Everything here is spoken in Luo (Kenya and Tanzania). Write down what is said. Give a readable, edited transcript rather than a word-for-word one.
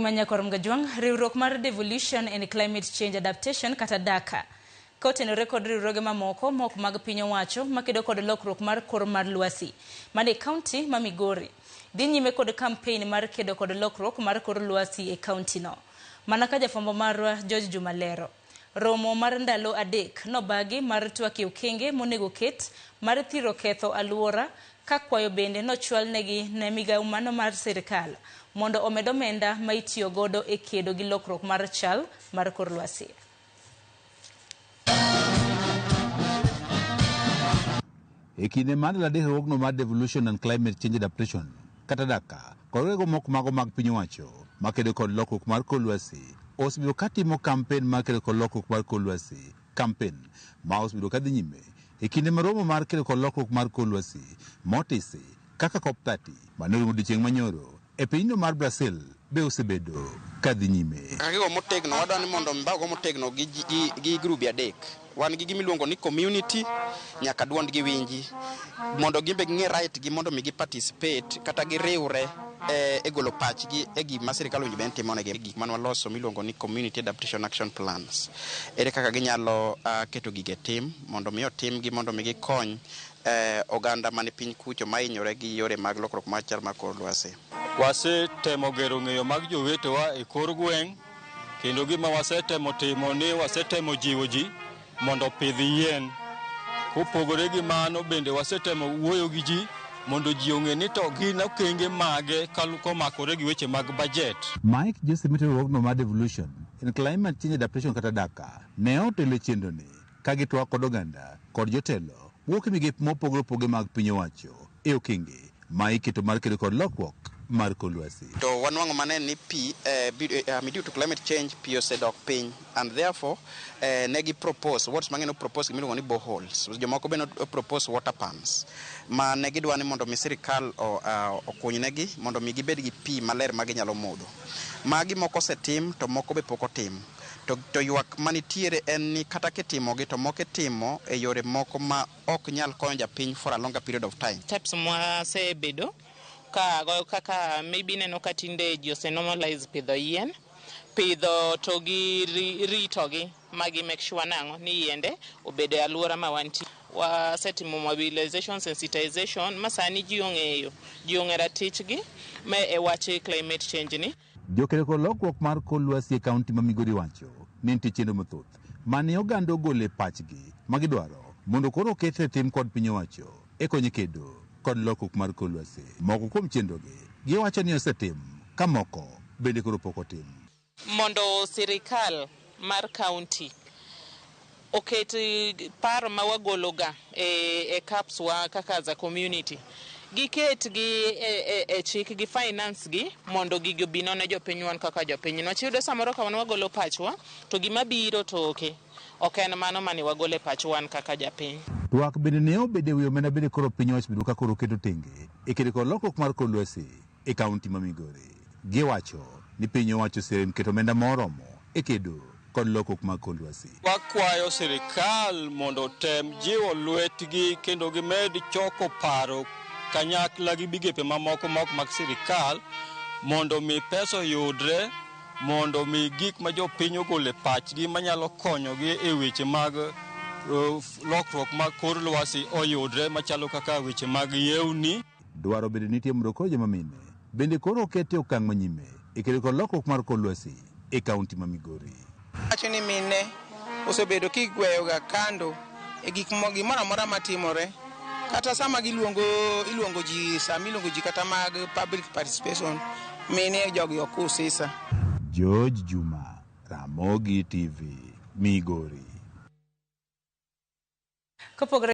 Manyakwar Mgajwang', riwruok mar Devolution and Climate Change Adaptation kata DACA kotenore kod riwruoge mamoko mok mag piny owacho makedo kod lokruok mar kor mar lwasi mane kaunti ma Migori dhi nyime kod kampein mar kedo kod lokruok mar kor lwasi e kaunti no. Mana ka jafwambo marwa George Juma lero. Romo mar ndalo 3 nobagi mar twak e okenge monego ket mar thiro ketho aluora ka kwayo bende nochwal negi ne migawo mano mar sirikal mondo omed omenda ma itiyo godo e kedo gi lokruok mar chal mar kor lwasi. E kinde mar ndalo 3 riwruogno mar Devolution and Climate Change Adaptation kata DACA kod riwruoge moko mago mag piny owacho makedo kod lokruok mar kor lwasi osebedo katimo kampen mar kedo kod lokruok mar kor lwasi. Kampen ma osebedo kadhi nyime e kinde ma romo mar kedo kod lokruok mar kor lwasi motisi kaka COP30 mane orumo odiechieng' manyoro e pinyno mar Brazil be osebedo kadhi nyime. Kaka motegno wadwa ni mondo mbago motegno gi grubi 3. Wan gi gimiluongo ni community nyaka duond gi winji mondo gimbe ging'e right gi mondo mi gi participate kata giriwre e golo pachgi e gima sirikal owinjo bed ni timo negi. Gik mane waloso miluongo ni community adaptation action plans. Ere kaka ginyalo keto gige tim mondo mi otimgi mondo mi gikony oganda mane piny kucho mahinyore gi yore mag lokruok mar chal mar kor lwasi. Wasetemo gero ng'eyo mag jowetewa e kor gweng' kendo gima wasetemo timo ni wasetemo jiwo ji mondo opidh yien. Kopogore gi mano bende wasetemo wuoyo gi ji mondo ji ong'e ni to gin okenge mage komakore gi weche mag budget. Mike Joseph Mitro riwruogno mar Devolution and Climate Change Adaptation kata DACA ne otelo e chenro ni ka gitwak kod oganda kod jotelo mowuok e migepe mopogore opogore mag piny owacho e okenge ma iketo mar kedo kod lokruok mar kor lwasi. To wanwang'o maneno ni pi due to climate change pi osedok piny and therefore ne gi propose wards mang'eny no propose gimiluongo ni boreholes. Jomoko be no propose water pumps ma ne gidwa ni mondo mi sirikal okuny negi mondo mi gibed gi pi maler ma ginyalo modho. Magi moko osetim to moko be pok otim. To ywak manitiere en ni kata kitimogi to moko itimo e yore moko ma ok nyal konyo japiny for a longer period of time. Steps mwasebedo ka goyo kaka maybe ineno ka tinde ji ose normalize pidho yien, pidho to gi ritogi ma gi make sure nang'o ni yiende obedo e alwora ma wantie. Wasetimo mobilization, sensitization ma sani ji ong'eyo, ji ong'e ratichgi ma e wach climate change ni. Jokedo kod lokruok mar kor lwasi e kaunti ma Migori wacho ni nitie chenro mathoth mane oganda ogolo e pachgi ma gidwaro mondo koro oket e tim kod piny owacho e konyo kedo kod lokruok mar kor lwasi. Moko kuom chenrogi giwacho ni osetim ka moko bende koro pok otim. Mondo sirikal mar kaunti oket paro ma wagologa e CAPS wa kaka as a community, giket gi e chik gi finance gi mondo gigi obi none jopiny wan kaka jopiny. Niwach iyudo samoro ka wan wagolo pachwa to gima biro toke ok en mano mane wagolo e pachwa wan kaka japiny. Twak bende ne obedo e wi omenda bende koro piny owacho bedo ka koro keto tenge e kedo kod lokruok mar kor lwasi e kaunti ma Migori. Giwacho ni piny owacho oserem keto omenda moromo e kedo kod lokruok mar kor lwasi. Wakwayo sirikal mondo otem jiwo lwetgi kendo gimed choko paro kanyakla gi migepe mamoko ma ok mag sirikal mondo mi pesa oyudre, mondo mi gik ma jopiny ogolo e pachgi manyalo konyogi e weche mag lokruok mag kor lwasi oyudre machalo kaka weche mag yewni. Dwaro bende nitie mondo koro joma mine bende koro oket e okang' manyime e kedo kod lokruok mar kor lwasi e kaunti ma Migori. Wacho ni mine osebedo kigweyoga kando e gik gimoro amora matimore, kata sama iluongo ji, sama iluongo ji kata mag public participation, mine jogi ok usisa. George Juma, Ramogi TV, Migori. Kopogore